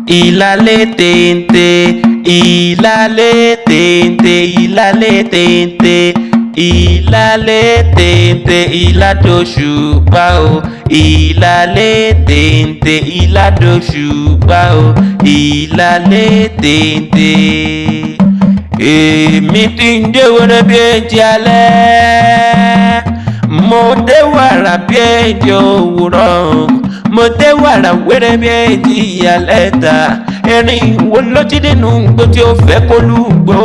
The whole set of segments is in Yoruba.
Ìlàlẹ̀ téńté, ìlàlẹ̀ téńté, ìlàlẹ̀ téńté, ìlàlẹ̀ téńté, ìlàdóṣùpá o. Ìlàlẹ̀ téńté, ìlàdóṣùpá o. Ìlàlẹ̀ téńté. Èmi tí ń dé wẹ́rẹ́ bí ẹjẹ́ alẹ́, mo dé wàrà bí ẹjẹ́ òwúrọ̀, mo dé wàrà wẹ́rẹ́ bí ẹjẹ́ ìyálẹ́ta. Erin wo ló jí nínú igbó tí ó fẹ́ kó lùgbò?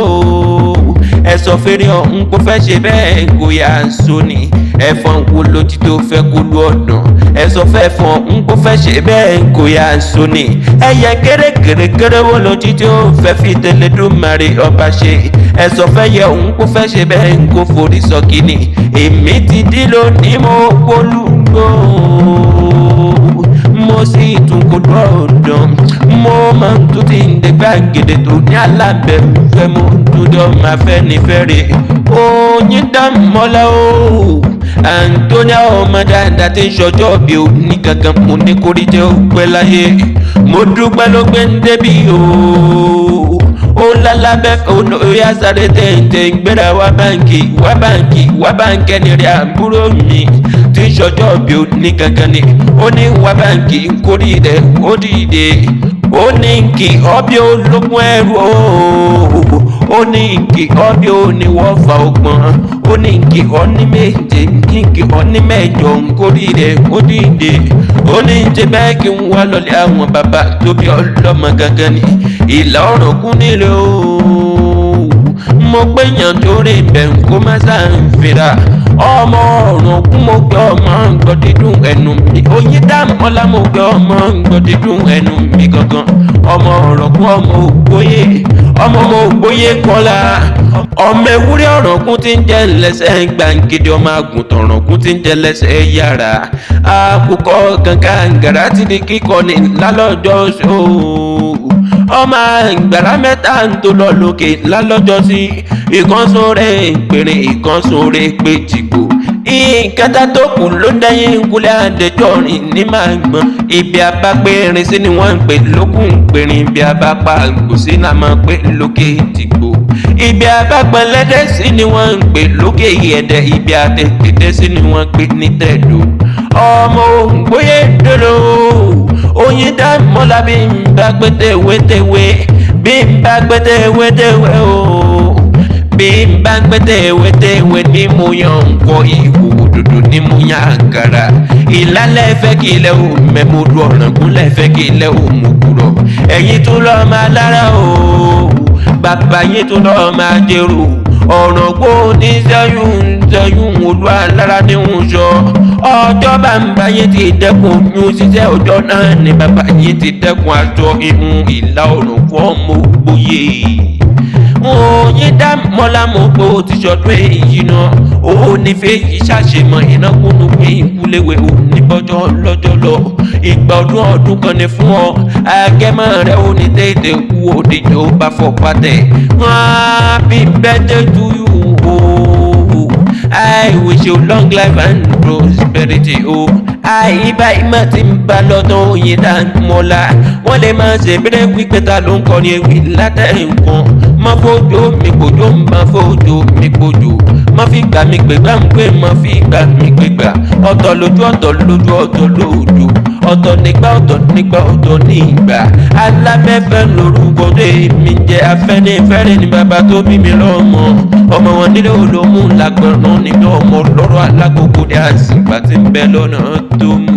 Ẹ̀sọ́ fèrè ọ̀hún kò fẹ́ ṣe bẹ́ẹ̀ kò yà sóni. Ẹ̀fọn wo ló jí tó fẹ́ kó lu ọ̀dàn? Ẹ̀sọ́ fẹ́ fọn ọ̀hún kò fẹ́ ṣe bẹ́ẹ̀ kò yà sóni. Ẹyẹ kérékèrèkéré wo ló jí tí ó fẹ́ fi tẹlẹdùmarè ọba ṣe? Ẹ̀sọ́ fẹ́ yẹ ọ̀hún kò fẹ́ ṣe bẹ́ẹ̀ kò forí sọ kíni. Èmi ti dí lónìí, mo polúgbò, mo sì tún kó lọ́dọ̀. Mo máa ń tún ti ń dé gbàgede tó ní alábẹ́fẹ́, mo dúdú máa fẹ́ ní fẹ́rẹ̀. Oyin Dàmọ́lá o, Antonia, ọmọ dáadáa tí ń ṣọjọ́ bí o ní kankan, mo ní kórí jẹ́ òpẹ́ láyé. Mo dúpẹ́ ló gbé ń débi o. Ó lálábẹ́ oyà sáré tẹ̀ǹtẹ̀ gbéra wá báǹkì, wá báǹkì, wá báǹkì. Ẹni rí àbúrò mi tí ń ṣọjọ́ bí o ní kankan ni ó ní wá báǹkì, kórì rẹ̀ ó dìde. Ó ní kí ọbẹ̀ ológun ẹrú o, ó ní kí ọbẹ̀ oníwọ́fà ọgbọ̀n, ó ní kí ọní méje, kí ọní mẹ́jọ, nkórì rẹ̀ ó dìde. Ó ní ṣe bẹ́ẹ̀ kí n wá lọlé àwọn bàbá tó bí ọlọ́mọ gangan ní ìlà ọ̀rùn kún nílé o. Mo gbẹ̀yàn tó rè bẹ̀ kó má sàǹfìrà ọmọ ọ̀rùn kún. Mo gbé ọmọ gbọ́ dídùn ẹnu mi. Oyin Dàmọ́lá, mo gbé ọmọ gbọ́ dídùn ẹnu mi gangan. Ọmọ ọ̀rọ̀ kún, ọmọ ògbóyè, ọmọ ògbóyè kọ́lá, ọmọ ewúrẹ́ ọ̀rọ̀kún tí ń jẹ́ lẹ́sẹ̀ gbàǹgìdì, ọmọ àgùntàn ọ̀rọ̀kún tí ń jẹ́ lẹ́sẹ̀ yàrá. Àkùkọ kankan gàrà ti di kíkọ ní lálọ́jọ́ sí o. Ọmọ àgbàrá mẹ́ta ń tó lọ lókè lálọ́jọ́ sí, ìkànsóore pèrè, ìkànsóore pé jìgbò, ìkẹta tó kù ló dẹ́yìn kúlẹ̀. Àdéjọ́rin ní máa gbọ́n ibi abápẹ́rin sí ni wọ́n ń pè lókùn pèrè, ibi abápa àgbò sí náà máa pè lókè jìgbò, ibi abápẹ́lẹ́dẹ́ sí ni wọ́n ń pè lókè ẹ̀dẹ̀, ibi àtẹ̀tẹ̀dẹ́ sí ni wọ́n ń pè ní tẹ̀dó. Ọmọ òǹgbóyè dòdò, Oyin Dàmọ́lá, bí n bá gbé tewétewé, bí n bá gbé tewétewé o, bí n bá gbé tewétewé ní mo yan nǹkan ìwò òdòdó ní mo yan àkàrà. Ìlàlẹ̀ fẹ́ kí ilẹ̀ ò mẹ́mọ́dún, ọ̀ràngúnlẹ̀ fẹ́ kí ilẹ̀ ò mú kúrọ̀. Ẹ̀yin tó lọ́ọ́ máa lára o, bàbá yín tó lọ́ọ́ máa jèrò ọ̀ràn gbó ní sẹ́yún sẹ́yún. Olú alára ní ń sọ ọjọ́ bàbá yín ti dẹ́kun oyún ṣiṣẹ́, ọjọ́ náà ni bàbá yín ti dẹ́kun aṣọ ihun. Ìlà ọ̀rùn fún ọmọ ògbóyè, Oyin Dàmọ́lá, mo pé o ti ṣọdún èyí náà, ó ní fèyí ṣàṣemọ ìnákúnú pé ìkúléwé ò ní bọ́jọ́ lọ́jọ́ lọ. Ìgbà ọdún ọdún kan ní fún ọ, agẹmọ rẹ ò ní tètè kú òdìjọ bá fọ pàtẹ. Happy birthday to you o, I wish you long life and prosperity o. Àìbá ìmọ̀ tí ń bá lọ́dún Oyin Dàmọ́lá, wọ́n lè máa ṣe bẹ́rẹ̀ wípé ta ló ń kọrin ewì látẹ̀kùn. Má fojú mi gbòjó, má fojú mi gbòjó, má fi gbà mí gbégbá ń pè, má fi gbà mí gbégbá. Ọ̀tọ̀ lójú, ọ̀tọ̀ lójú, ọ̀tọ̀ lójú, ọ̀tọ̀ nígbà, ọ̀tọ̀ nígbà, ọ̀tọ̀ nígbà. Alábẹ́fẹ́ lórúkọ tó èmi jẹ́. Afẹ́nifẹ́re ní bàbá tó bí mi lọ́mọ. Ọmọ wọn nílé olómù làgbọ̀nrán nígbà, ọmọ lọ́rọ̀ alákòókò dé àsìgbà tí ń bẹ lọ́nà tó mú.